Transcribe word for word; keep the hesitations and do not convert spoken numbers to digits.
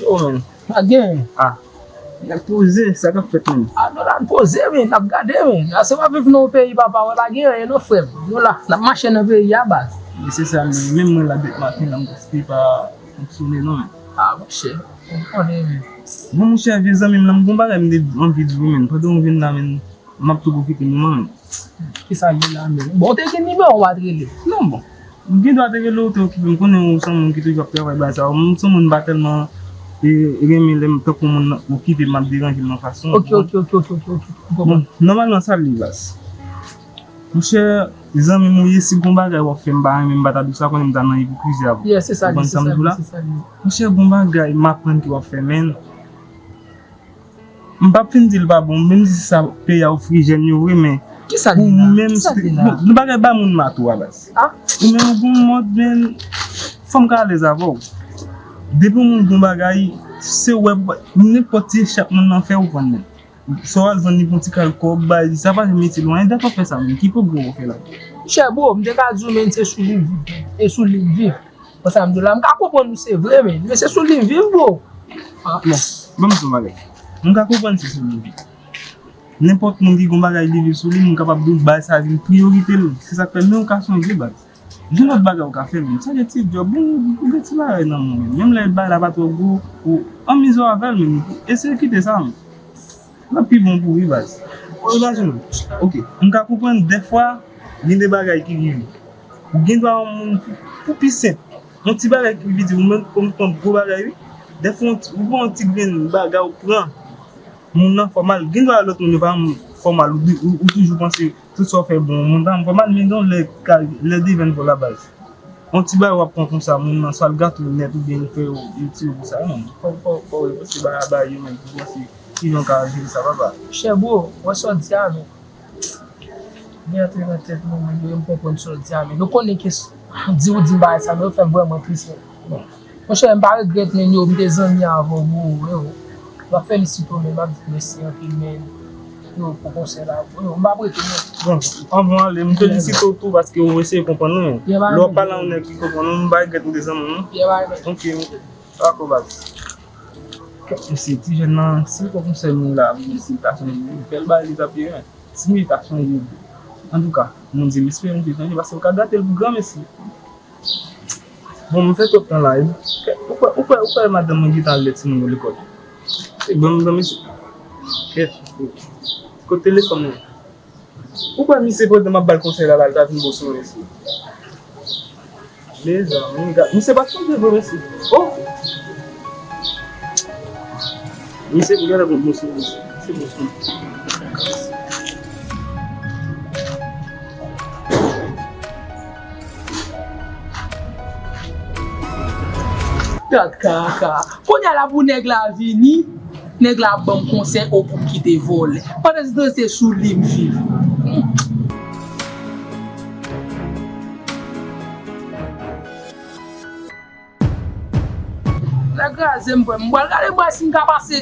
Yo, men. Pa gen. Ah. Nèg poze, sa k ap fèt, men? Ah, nou la, n poze, men, n ap gade, men. Ase w ap viv nan yon peyi, papa, wè, pa gen anyen, non, frè m. Nou la, n ap mache nan peyi a, baz. Men se sa, men, menm mwen la, dèp maten, la, m gaspiye pa fonksyone, non, men. Ah, monchè, ou konnen, men. Bon, monchè, vye zanmi m, la, m gon bagay, m te anvi di w, men. Pandan w vin la, men, m ap tou pwofite moman, men. Kisa l ye la menm? Bon, w te gen nimewo w pa t rele. Non, bon. M gen dwa te rele w, te okipe m. Konnen ou se yon moun ki toujou ap travay bagay sa yo. M se yon moun m pa tèlman e, renmen lè m tankou moun okipe m ap deranje m nan fason. Ok, ok, ok, ok, ok, ok. M konprann. Bon, nòmalman sa l ye baz. Monchè, zanmi m ou ye, si gon bagay w ap fè m pa renmen, m pa ta di w sa, konnen m ta nan ipokrizi avè w. Yeah, se sa l ye, se sa l ye, se sa l ye. Monchè, gon bagay m aprann ke w ap fè, men. M p ap fin di l pa bon, menm si sa peyi a ofri jèn yo vre, men kisa pou li la? Menm kisa li la? Bon, nou pa gen ba moun mato a baz. Ah? Ou menm ou gon mòd, men fò m ka alèz avè w. Depi yon moun gon bagay, se wè, nenpòt ti echèk moun nan fè ou pran men. Sa w al vann li pou yon ti kal kòb, bay li, sa pa janm itil ou anyen, dat w ap fè sa menm, ki pwogrè w fè la? Monchè bro, m te ka di w, men se sou li m viv, e sou li m viv. Konsa m di w la, m ka konprann ou se vre, men, men se sou li m viv, bro. Ah. Bon, ban m di w bagay. M ka konprann se sou li m viv. Nenpòt moun ki gon bagay li viv sou li, m kapab di w bagay sa vin priyorite l. Se sa k fè, men ou ka sonje, baz. Gen lòt bagay ou ka fè, men. Sa gen ti djòb, ou, ou gen ti bagay nan men w, men. Menm lè bagay la pa twò gwo, ou anmize w avè l, men. Eseye kite sa, men. L ap pi bon pou ou, wi, baz. Ou imajine w. Ok. M ka konprann, dèfwa, gen de bagay ki rive. Ou gen dwa yon moun pou, pou pi senp. Yon ti bagay ki piti, ou menm konn pran gwo bagay, wi. Dèfwa, yon ti, ou pran yon ti grenn bagay, ou pran moun nan fò mal. Gen dwa lòt moun yo pa fò mal, ou, ou, ou toujou panse tout sa w fè bon, moun pa fò mal, men gen yon lè, lè devèn vò la baz. Yon ti bagay w ap pran konsa, moun nan swa l gate w nèt oubyen l fè w itil pou sa, non. Fò, fò, fò w repanse bagay, bagay yo menm, pou panse kijan w ka jere sa, papa. Chè bro, wè sa w di a, non. Li antre nan tèt nou, men yo, m konprann sa w di a, men nou konnen ke s-, di w di m bagay sa, men yo fè m vrèman tris, men. Bon. Monchè, m pa regrèt, men yo, m te zanmi avè w, bro, yo. M ap felisite w, men m ap di w mèsi anpil, men yo, pou konsèy la, bro, yo, m p ap rete, men. Bon, anvan w ale, m felisite w tou paske w eseye konprann mwen. Lè w ap pale a yon nèg ki konprann ou, m pa regrèt m te zanmi w, non. Ok, dakò, baz. Kèt mesye, ti jèn nan, si l pran konsèy nou la, mesye, l ta chanje, bèl bagay li t ap ye, wi. Ti mesye ta chanje, wi. Antouka, Bondye, m espere misye chanje, paske yo ka gate l pou granmesi. Bon, m fè twòp tan la, wi. Ou kwè, ou kwè, ou kwè madanm mwen gentan al lè timoun yo lekòl? Se bon, bon, mesye. Kèt. Kot telefòn nan? Ou kwè misye pandan m ap ba l konsèy la, la, l ta vin bòs mwen, mesye? Mezanmi, gad, misye pa t sonje vre, mesye. Oh! Misye, gade bon, bon, bon, bon, bon. Gad kaka. Kounye a la pou nèg la vini, nèg la ap ban m konsèy ou pou m kite vòlè. Pandansetan se sou li m viv. Nèg kraze m, frè m. M pral gade m wè si m ka pase